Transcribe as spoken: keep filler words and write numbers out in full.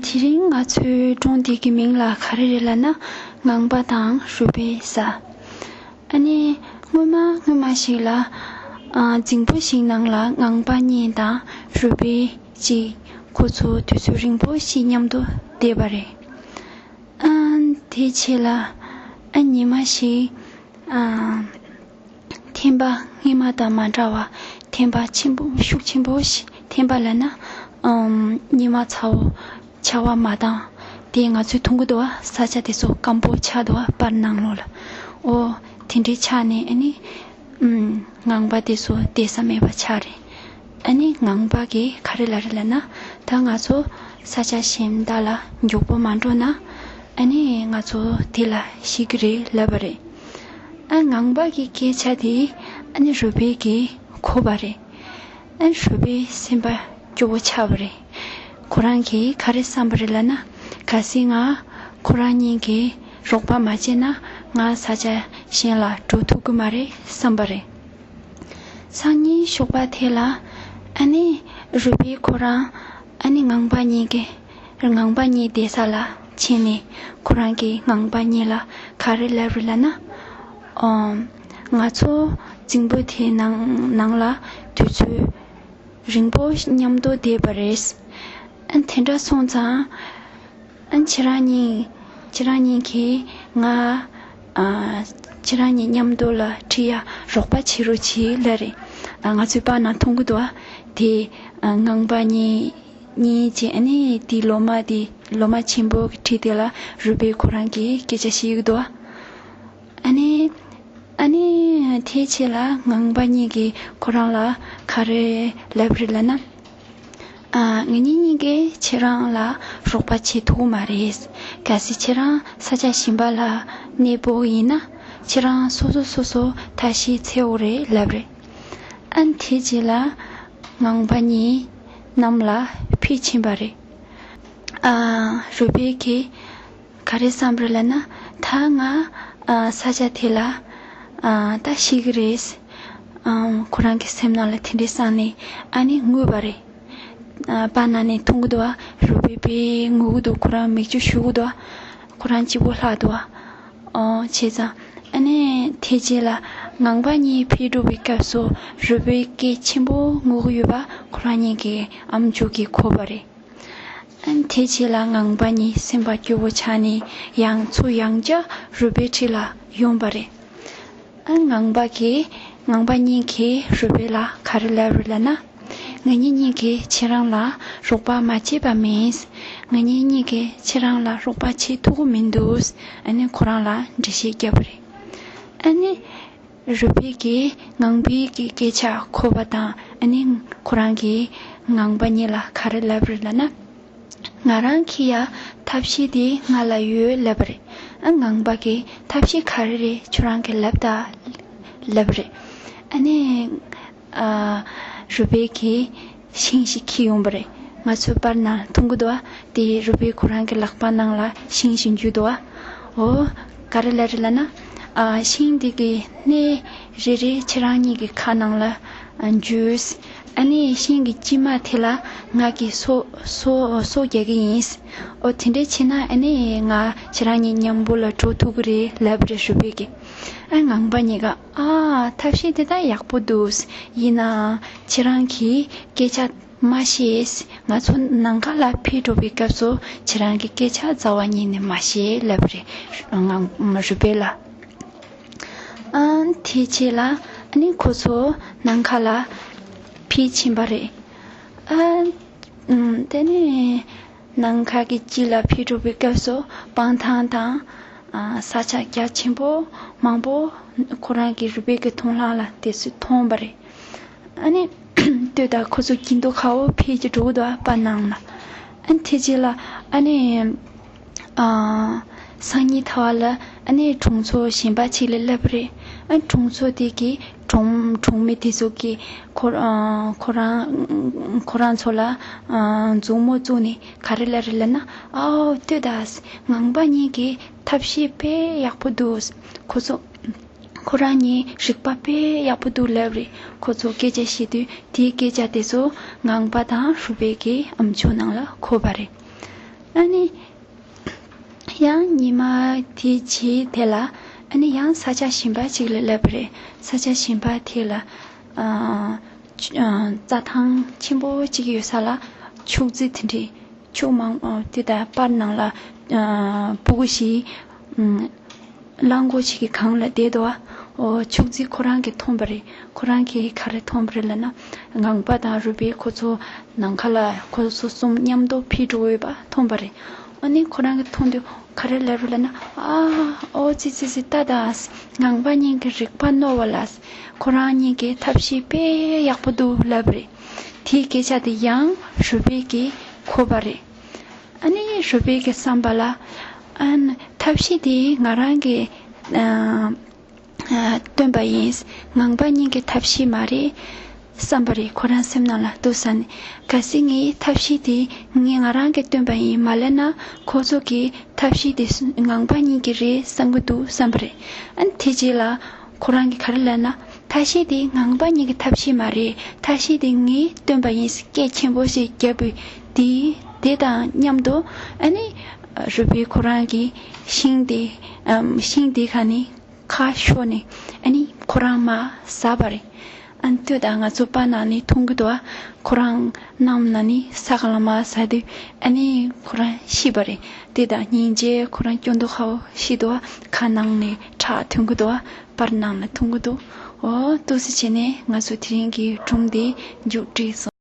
དེ་རིང་ང་ཚོའི་སྒྲུང་འདི་གི་མིང་ལ་ག་རེ་རེད་ལབ་ན། ངང་པ་དང་རུས་པའི་ས། ཨ་ནི་སྔོན་མ་སྔོན་མ་ཞིག་ལ། ཨ། རྫིང་བུ་ཞིག་ནང་ལ་ངང་པ་གཉིས་དང་རུས་པའི་གཅིག་ཁོ་ཚོ་དུས་ཚོད་རིང་པོ་ཞིག་མཉམ་དུ་བསྡད་པ་རེད། ཨ། དེའི་རྗེས་ལ། ཨ། ཉི་མ་ཞིག་ཨ། ཐན་པ་སྔོན་མ་དང་མ་འདྲ་བ། ཐན་པ་ཆེན་པོ་ཤུགས་ཆེན་པོ་ཞིག་ཐན་པ་ལབ་ན། ཨམ། ཉི་མ་ཚ་བོ། ཆར་པ་མ་བཏང་། དེ་ང་ཚོས་མཐོང་གི་འདུག་བ། ས་ཆ་དེ་ཚོ་སྐམ་པོ་ཆགས་འདུག་བ། པར་ནང་ལོགས་ལ། ཨོ། དེ་འདྲའི་ཆགས་ནས་ཨ་ནི། ཨམ། ངང་པ་དེ་ཚོ་བསྡད་ས་མེད་པ་ཆགས་རེད། ཨ་ནི་ངང་པ་གིས་ག་རེ་ལབ་རེད་ལབ་ན། ད་ང་ཚོ་ས་ཆ་གཞན་དག་ལ་མགྱོགས་པོ་མ་འགྲོ་ན། ཨ་ནི་ང་ཚོ་དེ་ལ་ཤི་གི་རེད་ལབ་པ་རེད། ཨ། ངང་པ་གི་སྐད་ཆ་དེ་ཨ་ནི་རུས་པའི་གིས་གོ་བ་རེད། ཨ། རུས་པའི་སེམས་པ་སྐྱོ་བོ་ཆགས་པ་རེད། ཁོ་རང་གིས་ག་རེ་བསམ་པ་རེད་ལབ་ན། གལ་སྲིད་ང་ཁོ་རང་གཉིས་ཀྱིས་རོགས་པ་མ་བྱས་ན། ང་ས་ཆ་གཞན་ལ་འགྲོ་ཐུབ་ཀྱི་མ་རེད་བསམ་པ་རེད། སང་ཉིན་ཞོགས་པ་དེ་ལ། ཨ་ནི་རུས་པའི་ཁོ་རང་ཨ་ནི་ངང་པ་གཉིས་ཀྱི། ངང་པ་གཉིས་བསྡད་ས་ལ་ཕྱིན་ནས། ཁོ་རང་གིས་ངང་པ་གཉིས་ལ་ག་རེ་ལབ་རེད་ལབ་ན། ཨོ། ང་ཚོ་རྫིང་བུ་དེའི་ནང་ནང་ལ་དུས་ཚོད་རིང་པོ་མཉམ་དུ་བསྡད་པ་རེད། ཨ། དེ་འདྲ་སོང་ཙང་། ཨ། ཁྱེད་རང་གཉིས། ཁྱེད་རང་གཉིས་ཀྱིས་ང་། ཨ། ཁྱེད་རང་གཉིས་མཉམ་དུ་ལ་ཁྲིད་ཡ་རོགས་པ་བྱེད་རོགས་བྱེད་ལབ་རེད། ཨ། ང་ཚོའི་པར་ནང་མཐོང་གི་འདུག་བ། དེ། ཨ། ངང་པ་གཉིས། གཉིས་བྱས། ཨ་ནི་དེའི་ལོ་མ་དེ། ལོ་མ་ཆེན་པོ་གི་ཁྲིད་དེ་ལ་རུས་པའི་ཁོ་རང་གིས་སྐད་ཆ་བཤད་ཀྱི་འདུག་བ། ཨ་ནི། ཨ་ནི་དེའི་རྗེས་ལ་ངང་པ་གཉིས་ཀྱིས་ཁོ་རང་ལ་ག་རེ་ལབ་རེད་ལབ་ན། ཨ། ང་གཉིས་གཉིས་ཀས་ཁྱེད་རང་ལ་རོགས་པ་བྱེད་ཐུབ་ཀྱི་མ་རེད། གལ་སྲིད་ཁྱེད་རང་ས་ཆ་གཞན་པ་ལ་གནས་སྤོ་གི་ཡིན་ན། ཁྱེད་རང་སོ་སོ་སོ་སོ་ཐབས་ཤེས་འཚོལ་དགོས་རེད་ལབ་རེད། ཨ། དེའི་རྗེས་ལ་ངང་པ་གཉིས་གནམ་ལ་འཕུར་ཕྱིན་པ་རེད། ཨ། རུས་པའི་གིས་ག་རེ་བསམ་རེད་ལབ་ན། ད་ང་། ཨ། ས་ཆ་དེ་ལ། ཨ། ད་ཤི་གི་རེད། ཨ། ཁོ་རང་གི་སེམས་ནང་ལ་དེ་འདྲའི་བསམ་ནས་ཨ་ནི་ངུས་པ་རེད། ཨ། པར་ནང་ནས་མཐོང་གི་འདུག་བ། རུས་པའི་དཔེ་ངུ་གི་འདུག་ཁོ་རང་མིག་ཆུ་ཤོར་གི་འདུག་བ། ཁོ་རང་སྐྱིད་པོ་ལྷག་འདུག་བ། ཨོ། བྱས་ཙང་ཨ་ནི་དེའི་རྗེས་ལ་ངང་པ་གཉིས་འཕུར་འགྲོ་བའི་སྐབས་སུ་རུས་པའི་སྐད་ཆེན་པོ་ངུ་གི་ཡོད་པ་ཁོ་རང་གཉིས་ཀྱི་ཨམ་ཅོག་གིས་གོ་བ་རེད། ཨ། དེའི་རྗེས་ལ་ངང་པ་གཉིས་སེམས་པ་སྐྱོ་བོ་ཆགས་ནས་ཡང་ཚུར་ཡང་བསྐྱར་རུས་པའི་འཁྲིས་ལ་ཡོང་བ་རེད། ཨ། ངང་པ་གིས། ངང་པ་གཉིས་ཀྱིས་རུས་པའི་ལ་ག་རེ་ལབ་རེད་ལབ་ན། ང་གཉིས་གཉིས་ཀྱིས་ཁྱེད་རང་ལ་རོགས་པ་མ་བྱས་པ་མིན། ང་གཉིས་གཉིས་ཀྱིས་ཁྱེད་རང་ལ་རོགས་པ་བྱེད་ཐུབ་ཀྱི་མི་འདུག་ཨ་ནི་ཁོ་རང་ལ་འགྲེལ་བཤད་བརྒྱབ་པ་རེད། ཨ་ནི། རུས་པའི་གིས་ངང་པའི་གི་སྐད་ཆ་གོ་བ་དང་ཨ་ནི་ཁོ་རང་གིས་ངང་པ་གཉིས་ལ་ག་རེ་ལབ་རེད་ལབ་ན། ང་རང་གི་ཡ་ཐབས་ཤེས་དེ་ང་ལ་ཡོད་ལབ་པ་རེད། ཨ། ངང་པ་གིས་ཐབས་ཤེས་ག་རེ་རེད་ཁྱོད་རང་གིས་ལབ་ད་ལབ་པ་རེད། ཨ་ནི། ཨ། རུས་པའི་གིས་ཤིང་ཞིག་འཁྱེར་ཡོང་བ་རེད། ང་ཚོའི་པར་ནང་མཐོང་གི་འདུག་བ། དེ་རུས་པའི་ཁོ་རང་གི་ལག་པ་ནང་ལ་ཤིང་ཞིག་འཇུས་འདུག་བ། འོ། ག་རེ་ལབ་རེད་ལབ་ན། ཨ། ཤིང་དེ་གི་སྣེ་རེ་རེ་ཁྱེད་རང་གཉིས་ཀྱི་ཁ་ནང་ལ་འཇུས། ཨ་ནི་ཤིང་གི་དཀྱིལ་མ་དེ་ལ་ང་གིས་སོ་སོ་སོ་རྒྱག་གི་ཡིན། འོ། དེ་འདྲ་བྱས་ན་ཨ་ནི་ང་ཁྱེད་རང་གཉིས་མཉམ་པོ་ལ་འགྲོ་ཐུབ་ཀྱི་རེད་ལབ་རེད་རུས་པའི་གིས། ཨ། ངང་པ་གཉིས་ཀ། ཨ། ཐབས་ཤེས་དེ་ད་ཡག་པོ་འདུག་ཡིན་ནའང་ཁྱེད་རང་གིས་སྐད་ཆ་མ་བཤད། ང་ཚོ་ནམ་མཁའ་ལ་འཕུར་འགྲོ་བའི་སྐབས་སུ་ཁྱེད་རང་གིས་སྐད་ཆ་རྩ་བ་ཉིད་ནས་མ་བཤད་ལབ་རེད། ངང་། རུས་པའི་ལ། ཨ། དེའི་རྗེས་ལ་ཨ་ནི་ཁོ་ཚོ་ནམ་མཁའ་ལ་འཕུར་ཕྱིན་པ་རེད། ཨ། ཨམ། དེ་ནས་ནམ་མཁའ་གི་དཀྱིལ་ལ་འཕུར་འགྲོ་བའི་སྐབས་སུ་སྤང་ཐང་དང་། ཨ། ས་ཆ་རྒྱ་ཆེན་པོ་མང་པོ་ཁོ་རང་གི་རུས་པའི་གི་མཐོང་ལམ་ལ་དེ་ཚོ་མཐོང་བ་རེད། ཨ་ནི། ལྟོས་དང་། ཁོ་ཚོ་གྱེན་དུ་ཁ་བོ་འཕུར་གྱི་འགྲོ་གི་འདུག་བ། པར་ནང་ལ། ཨ། དེ་རྗེས་ལ་ཨ་ནི། ཨ། སང་ཉིན་ཐ་བ་ལ་ཨ་ནི་གྲོང་ཚོ་གཞན་པ་ཅིག་ལ་སླེབས་པ་རེད། ཨ། གྲོང་ཚོ་དེ་གི་གྲོང་། གྲོང་མི་དེ་ཚོ་གིས་ཁོ། ཨ། ཁོ་རང་། ཁོ་རང་ཚོ་ལ། ཨ། མཛུབ་མོ་བཙུགས་ནས་ག་རེ་ལབ་རེད་ལབ་ན། ཨའོ། ལྟོས་དང་། ངང་པ་གཉིས་ཀྱི་ཐབས་ཤེས་དཔེ་ཡག་པོ་འདུག་ཁོ་ཚོ། ཁོ་རང་གཉིས་རིག་པ་དཔེ་ཡག་པོ་འདུག་ལབ་རེད། ཁོ་ཚོ་སྐད་ཆ་བཤད་དུས་དེའི་སྐད་ཆ་དེ་ཚོ་ངང་པ་དང་རུས་པའི་གི་ཨམ་ཅོག་ནང་ལ་གོ་བ་རེད། ཨ་ནི་ཡང་ཉི་མ་དེའི་རྗེས་དེ་ལ་ཨ་ནི་ཡང་ས་ཆ་གཞན་པ་ཅིག་ལ་སླེབས་པ་རེད། ས་ཆ་གཞན་པ་དེ་ལ་ཨ་ཨ་རྩྭ་ཐང་ཆེན་པོ་ཅིག་ཡོད་ས་ལ་ཕྱུགས་རྫི་དེ་འདྲའི་ཕྱུགས་མང་ཨ་དེ་དང་པར་ནང་ལ་ཨ་སྤུ་གུ་ཞིག་ཨ་གླང་མགོ་ཞིག་གི་སྒང་ལ་བསྡད་འདུག་ཨ། ཨོ་ཕྱུགས་རྫི་ཁོ་རང་གིས་མཐོང་པ་རེད། ཁོ་རང་གིས་ག་རེ་མཐོང་པ་རེད་ལབ་ན། ངང་པ་དང་རུས་སྦལ་ཁོ་ཚོ་ནམ་མཁའ་ལ་ཁོ་ཚོ་གསུམ་མཉམ་དུ་ཕེབས་འགྲོ་འོས་པ་མཐོང་པ་རེད། ཨ་ནི་ཁོ་རང་གིས་མཐོང་དུས་ག་རེ་ལབ་རེད་ལབ་ན། ཨ་ཨོ་ཙི་ཙི་ཙི་ལྟ་དང་། ངང་པ་གཉིས་ཀྱི་རིག་པ་རྣོ་བ་ལ། ཁོ་རང་གཉིས་ཀྱི་ཐབས་ཤེས་དཔེ་ཡག་པོ་འདུག་ལབ་རེད། དེའི་སྐད་ཆ་དེ་ཡང་རུས་སྦལ་གྱིས་གོ་བ་རེད། ཨ་ནི་རུས་སྦལ་གྱི་བསམ་པ་ལ། ཨ་ནི་ཐབས་ཤེས་དེ་ང་རང་གི་ཨ་ཨ་བཏོན་པ་ཡིན། ངང་པ་གཉིས་ཀྱི་ཐབས་ཤེས་མ་རེད་བསམ་པ་རེད། ཁོ་རང་སེམས་ནང་ལ་འདུག་ས་ནས། གལ་སྲིད་ངའི་ཐབས་ཤེས་དེ་ངས་ང་རང་གིས་བཏོན་པ་ཡིན་མ་ལབ་ན། ཁོ་ཚོ་གིས་ཐབས་ཤེས་དེ་ངང་པ་གཉིས་ཀྱི་རེད་བསམ་གྱི་འདུག་བསམ་པ་རེད། ཨ་ནི་དེ་རྗེས་ལ་ཁོ་རང་གིས་ག་རེ་ལབ་ན། ཐབས་ཤེས་དེ་ངང་པ་གཉིས་ཀྱི་ཐབས་ཤེས་མ་རེད། ཐབས་ཤེས་དེ་ངས་བཏོན་པ་ཡིན། སྐད་ཆེན་པོ་ཞིག་བརྒྱབ་པའི་དེ་དེ་དང་མཉམ་དུ་ཨ་ནི་རུས་སྦལ་ཁོ་རང་གིས་ཤིང་དེ་ཨམ་ཤིང་དེ་ག་ནས་ཁ་ཤོར་ནས་ཨ་ནི་ཁོ་རང་མར་ཟགས་པ་རེད། ཨ་ནི་ལྟོས་དང་། ང་ཚོ་པར་ནང་ནས་མཐོང་གི་འདུག་ཨ། ཁོ་རང་གནམ་ནང་ནས་ས་ག་ལ་མར་ཟགས་དུས་ཨ་ནི་ཁོ་རང་ཤི་བ་རེད། དེ་དང་སྙིང་རྗེ། ཁོ་རང་སྐྱོ་མདོག་ཁ་པོ་ཤི་འདུག་ཨ། ཁ་ནང་ནས་ཁྲག་ཐོན་གི་འདུག་ཨ། པར་ནང་ལ་མཐོང་གི་འདུག་ཨོ་འདུག་སེ་བྱས་ནས་ང་ཚོ་དེ་རིང་གི་སྒྲུང་འདི་མཇུག་བསྒྲིལ་སོང་།